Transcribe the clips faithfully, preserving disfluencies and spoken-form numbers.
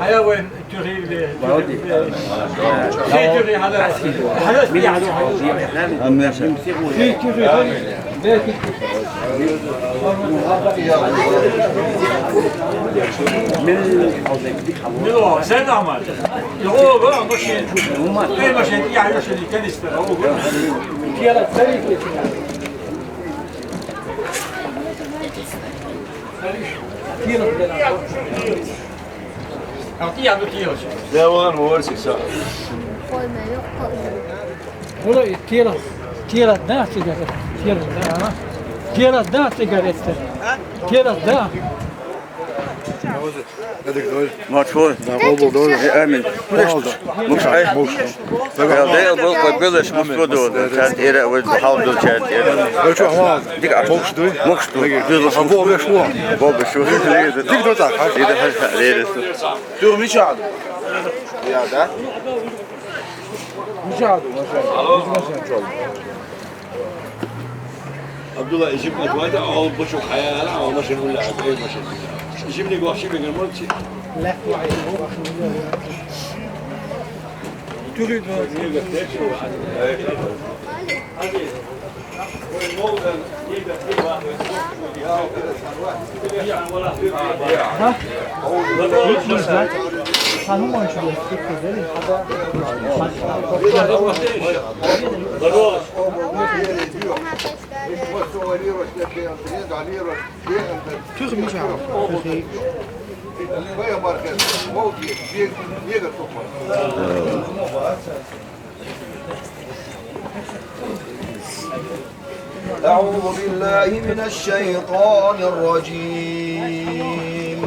Haya, وين تغيب لي؟ في تغيب هذا. هذا في عدو. في تغيب. من هو؟ سيد أحمد. هو بقى ماشي. إيه ماشي؟ يعني ماشي كنيسة. هو بقى. أعطيه، أعطيه. لا والله، ما ورثك صح. Koyma, yok, koyma. Ola tira, tira da sigareta. Tira da. Tira da sigareta. Tira da. Maçoy. Maçoy. Amin. Oldu. Muş ay. Muş. Geldi yıl bol koy böyle şu muş kodu. Sen ere ve haldo çerdi. Ölçü hava. Dik aç. Muş duy. Muş duy. Bol beş bu. Bol beş bu. Dik dur tak. Dik dur tak. Dur mu çağırdı? Ya da. Müsaade, müsaade. Abdullah, ijibni gvayda, al bu şu hayal, al maşın ulla, ay maşın. Ijibni gvahşi begin mırçi. Türü de. أعوذ بالله من الشيطان الرجيم.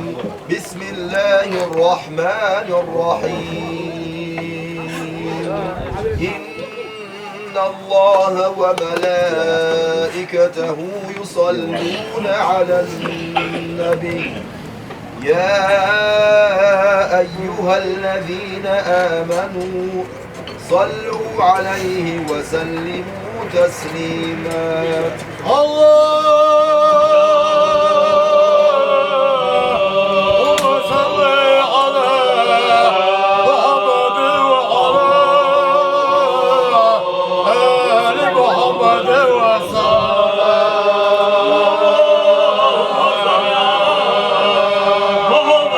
بسم الله الرحمن الرحيم. إن الله وملائكته يصلون على النبي. يا أيها الذين آمنوا صلوا عليه وسلموا تسليما. اللهم صل على محمد وعلى آل محمد وسلم. اللهم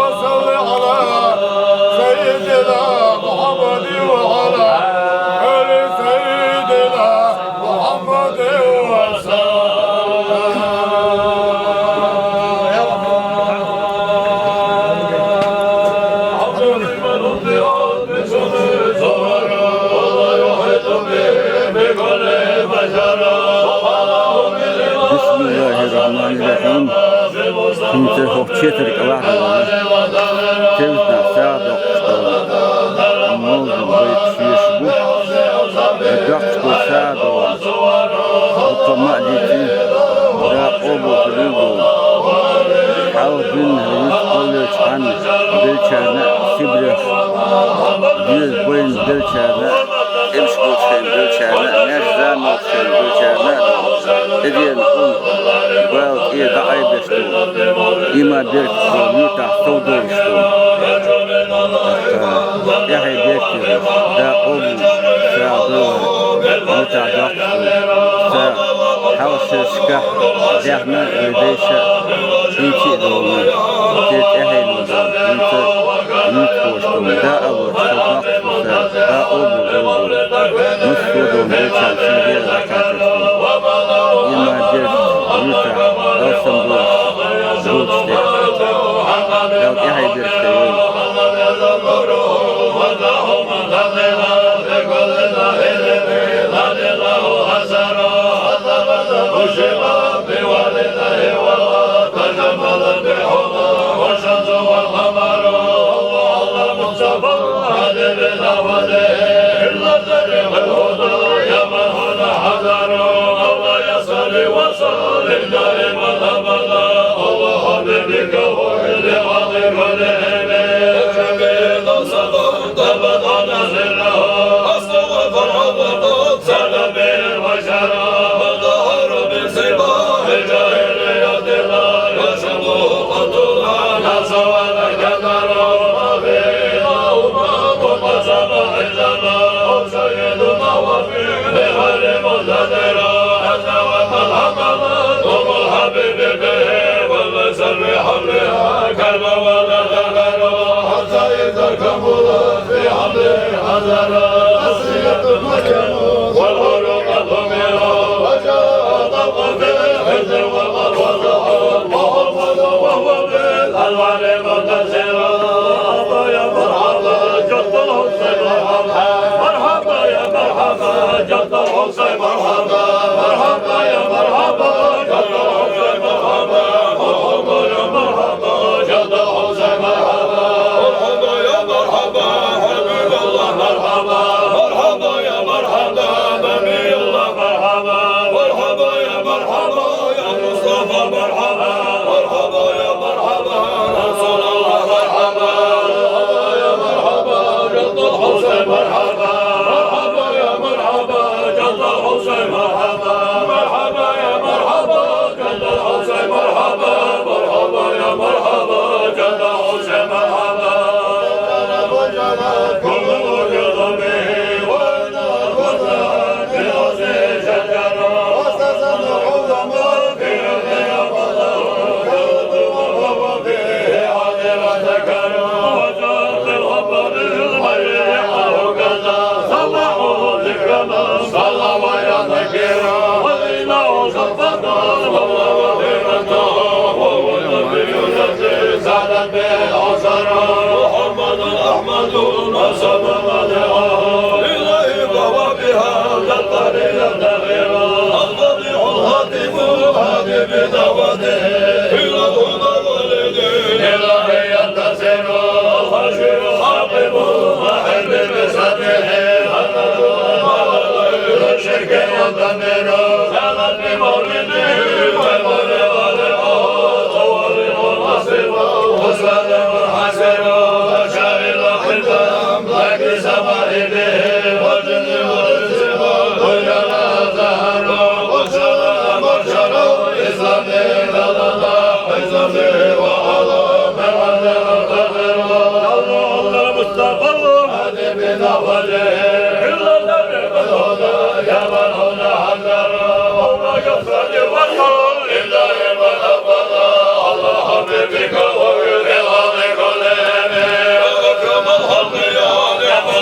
صل على سيدنا محمد وعلى آل سيدنا محمد وسلم. بسم الله الرحمن الرحيم. Хинцер хох четер калахар. Тевзна садо. Молду байт шеш бу. Дакчко садо. Укама дити. Да обо хлюбу. Ал бин хлюб коллеч хан. Белчана сибрех. Дюз бойн белчана. Эмш гочен белчана. Нер зан гочен белчана. Эден ун. Бал и да ай бешту. Има берк шу, юта содор шу. Яхай берк да ом. Са дор. Юта да шу. Са хал шешка. Дяхна эдеша. Ичи долна. Ше тӀехьенна дон, хӀинца нуьцкъош дон, да а лоцу, со баккхуса, да обал дон. Массо а дон, дечан сингера дӀакхачарш дон. Иман дерш, юьртахь, алсам долуш, долчу тӀе. Дала тӀаьхье беркате йойла.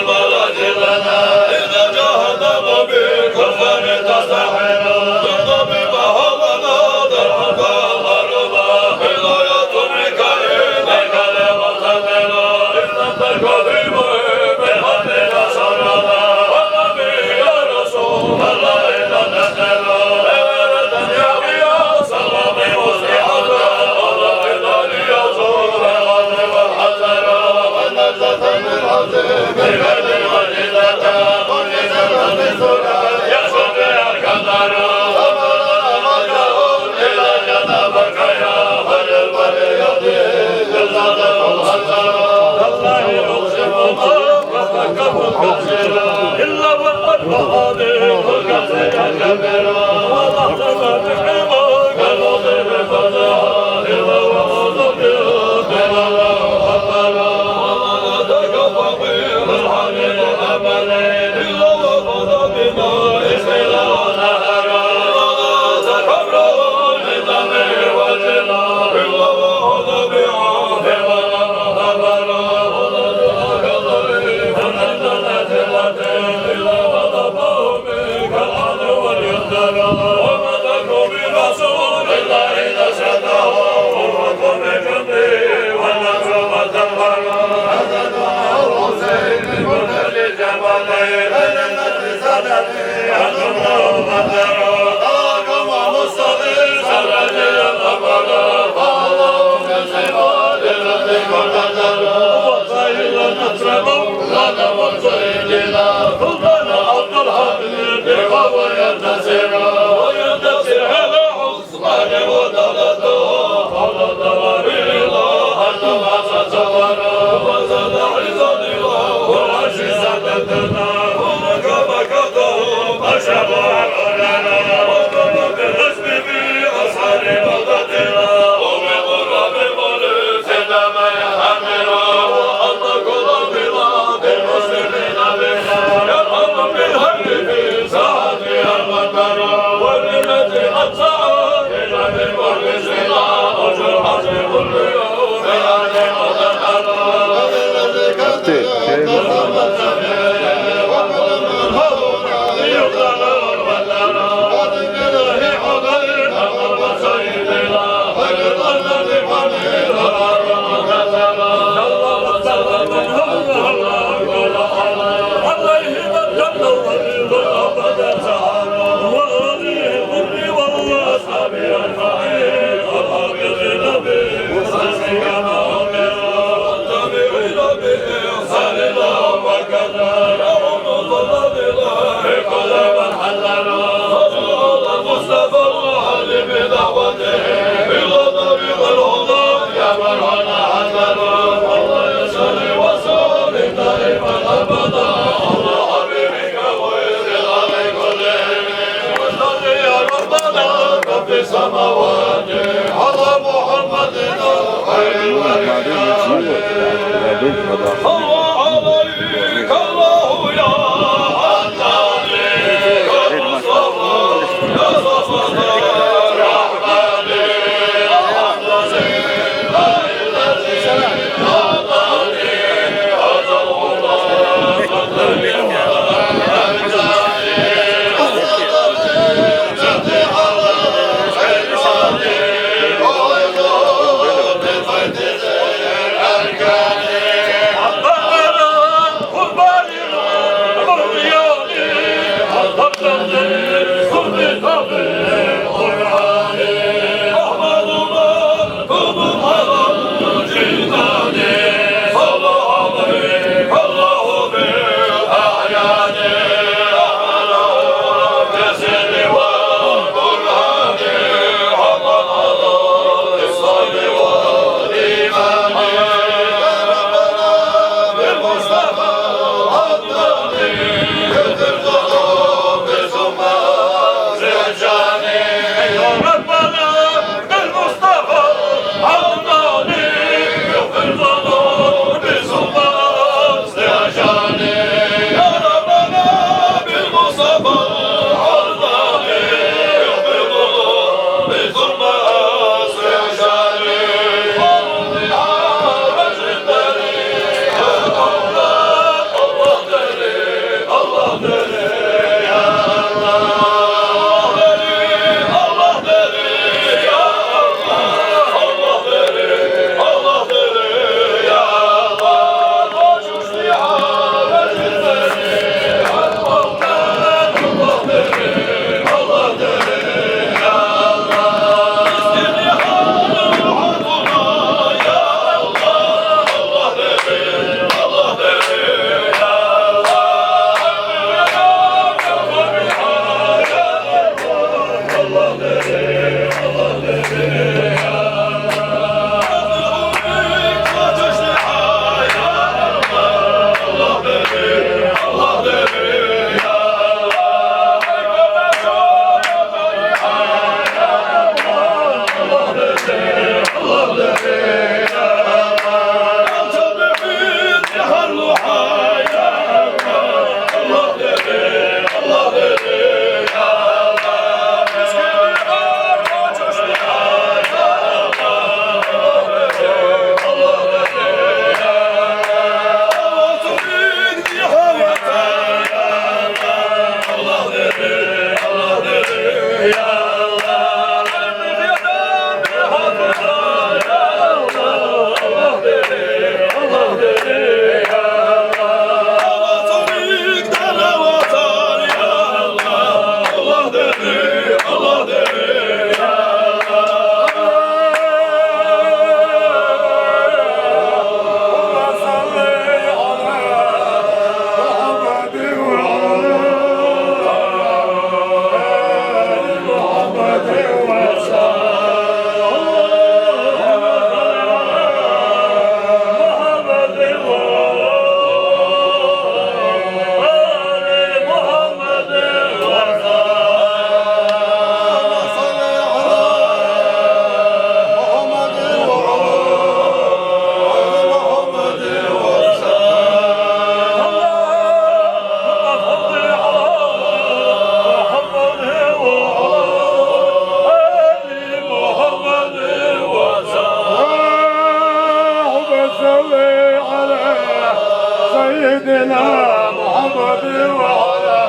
سيدنا محمد وعلى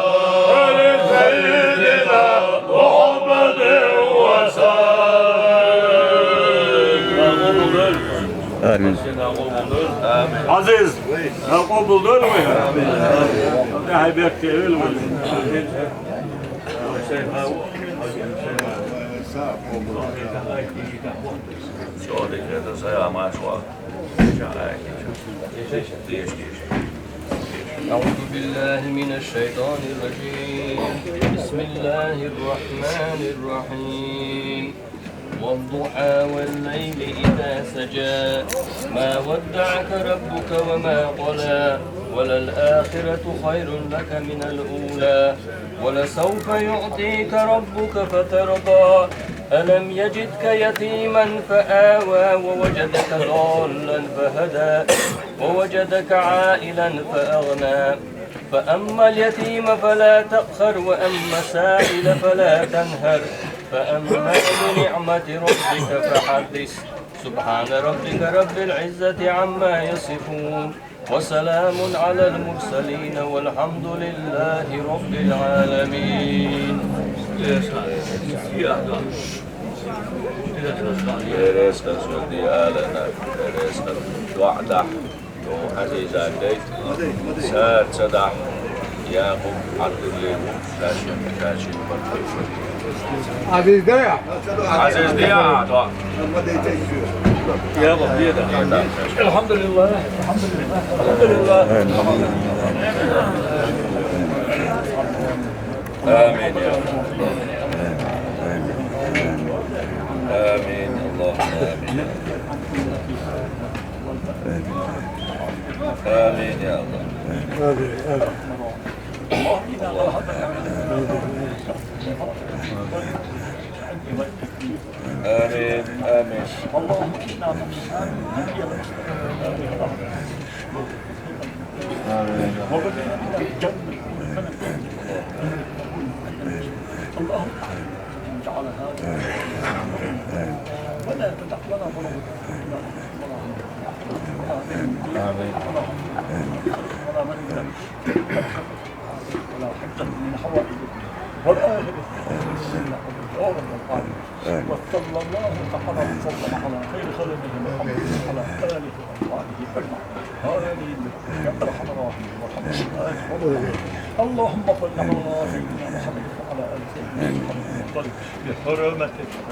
آل سيدنا محمد وسلم. آمين. Aziz, ya kabul değil mi? Amin. Amin. أعوذ بالله من الشيطان الرجيم. بسم الله الرحمن الرحيم. والضحى والليل إذا سجى. ما ودعك ربك وما قلى. وللآخرة خير لك من الأولى. ولسوف يعطيك ربك فترضى. ألم يجدك يتيما فآوى ووجدك ضالا فهدى ووجدك عائلا فأغنى. فأما اليتيم فلا تقهر وأما السائل فلا تنهر. فأما بنعمة ربك فحدث. سبحان ربك رب العزة عما يصفون. وسلام على المرسلين والحمد لله رب العالمين. Перес касвал ди алана, перес касвал. Дуьа дӀа, дуьа Ӏазиза дайта, сар ца дахь, Якъуб Ӏабдуллин ву, кашин, кашин баркалла. Ӏазиз дая? Ӏазиз дая, да. Якъуб, дая, да. Алхьамдулиллах, алхьамдулиллах, алхьамдулиллах. Амин, я Аллах. Амин, Аллах, амин. Амин, я Аллах. Амин, амин. Аллах, амин. Амин, амин. اللهم إنا نسألك الهدي والهدى. آمين. وبلغنا الجنة والفلك. اللهم جعل هذا ولا تدع لنا ذنوبا إلا غفرتها. آمين. اللهم ولا مريضا ولا حاجة من حوائج الدنيا والآخرة إلا قضيتها يا رب العالمين. وصلى الله تعالى وسلم على خير خلقه محمد وعلى آله وأصحابه أجمعين. آمين. يا أرحم الراحمين وارحم الراحمين. اللهم صل على سيدنا محمد وعلى آل سيدنا محمد وسلم بحرمة الفاتحة.